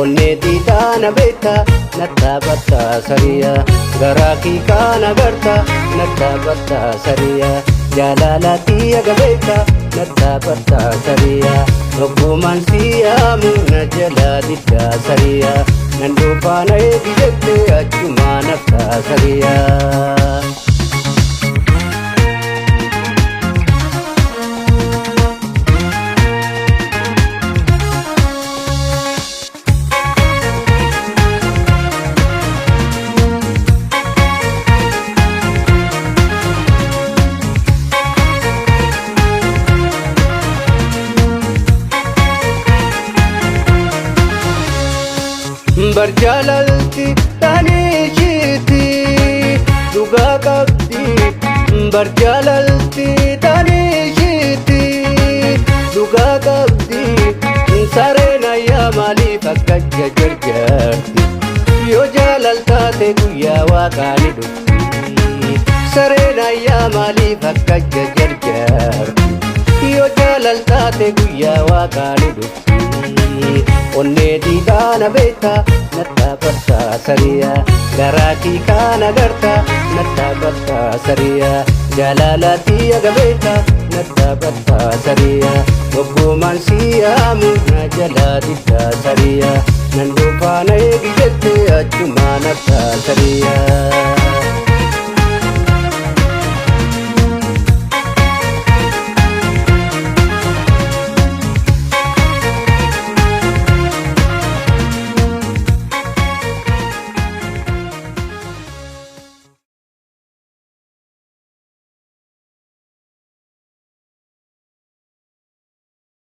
Onneetii taana beekta nattaa battaa sariya garaa kii kaana garta nattaa battaa sariya jaalalatii aga beekta nattaa battaa sariya tokkummaan siyaamu na jalaa diddaa sariya nan dhufaana eegi jette achumaa naftaa sariya. Barjaalalti tani ishiiti dhugaa qabdi barjaalalti tani ishiiti dhugaa qabdi sareen ayyaa maaliif akka jarjarti yoo jaalaltaate guyyaa waaqaa ni dhufti sareen ayyaa maaliif akka jarjarti yoo jaalaltaate guyyaa waaqaa ni dhufti. Onnee diidaa na beekta nattaa battaa sariya garaa kii kaana garta nattaa battaa sariya jaalalatii aga beekta nattaa battaa sariya tokkummaan siyaamu na jalaa diddaa sariya nan dhufaana eegi jette achumaa naftaa sariya.